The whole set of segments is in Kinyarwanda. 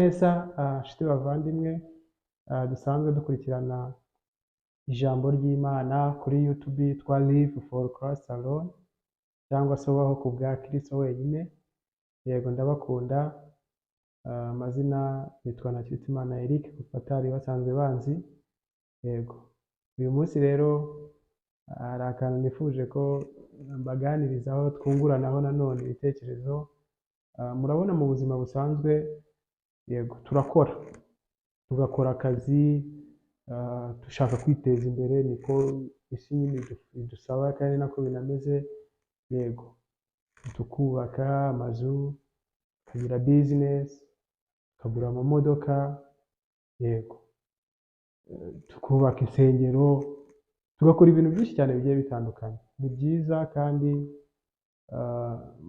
Neza nshuti bavandimwe, dusanzwe dukurikirana ijambo ry'Imana kuri YouTube yitwa Live for Christ Alone, cyangwa se ubaho ku bwa Kristo wenyine. Yego, ndabakunda. Amazina nitwa Ntakirutimana Eric, ku batari basanzwe banzi. Yego, uyu munsi rero hari akantu nifuje ko mbaganirizaho, twunguranaho nanone ibitekerezo. Murabona mu buzima busanzwe, yego, turakora, tugakora akazi, dushaka kwiteza imbere, niko isi nyine idusaba kandi nako binameze. Yego, tukubaka amazu, tukagira business, tukagura amamodoka, yego, tukubaka insengero, tugakora ibintu byinshi cyane bigiye bitandukanye. Ni byiza kandi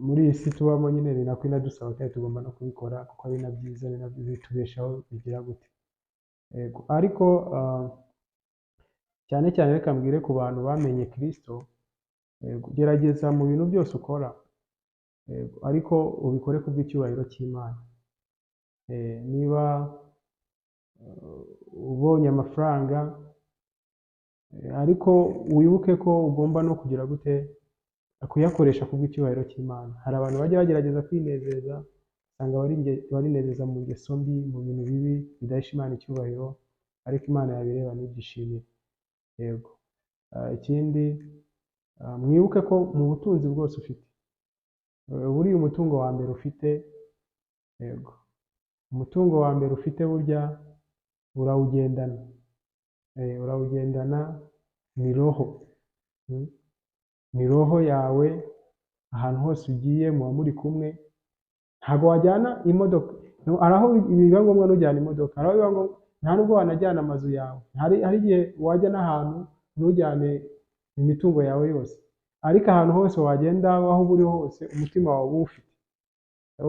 muri iyi si tubamo nyine ni nako inadusaba, kandi tugomba no kubikora kuko ari na byiza, ni nabyo bitubeshaho, bigira gute. Yego, ariko cyane cyane reka mbwire ku bantu bamenye Kristo. Yego, gerageza mu bintu byose ukora, yego, ariko ubikore ku bw'icyubahiro cy'Imana. Niba ubonye amafaranga, ariko wibuke ko ugomba no kugira gute, kuyakoresha ku bw'icyubahiro cy'Imana. Hari abantu bajya bagerageza kwinezeza, usanga barinezeza mu ngeso mbi, mu bintu bibi bidahesha Imana icyubahiro, ariko Imana yabireba ntibyishimire. Yego. Ikindi, mwibuke ko mu butunzi bwose ufite, buriya umutungo wa mbere ufite, yego, umutungo wa mbere ufite burya urawugendana. Urawugendana, ni roho. Ni roho yawe, ahantu hose ugiye muba muri kumwe. Ntabwo wajyana imodoka. Hari aho biba ngombwa ntujyane imodoka, hari aho biba ngombwa nta nubwo wanajyana amazu yawe. Hari igihe wajya n'ahantu ntujyane imitungo yawe yose, ariko ahantu hose wagenda, aho uba uri hose, umutima wawe uba uwufite.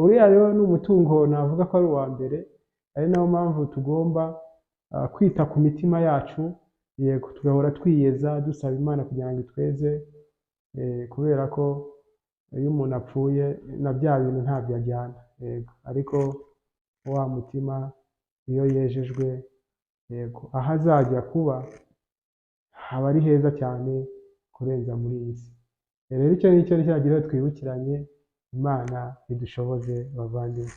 Uriya rero ni umutungo navuga ko ari uwa mbere, ari nayo mpamvu tugomba kwita ku mitima yacu. Yego, tugahora twiyeza, dusaba Imana kugira ngo itweze, kubera ko iyo umuntu apfuye na bya bintu ntabyo ajyana. Yego, ariko wa mutima iyo yejejwe, yego, aho azajya kuba haba ari heza cyane kurenza muri iyi si. Rero icyo ni cyo cyagira twibukiranye. Imana idushoboze, bavandimwe.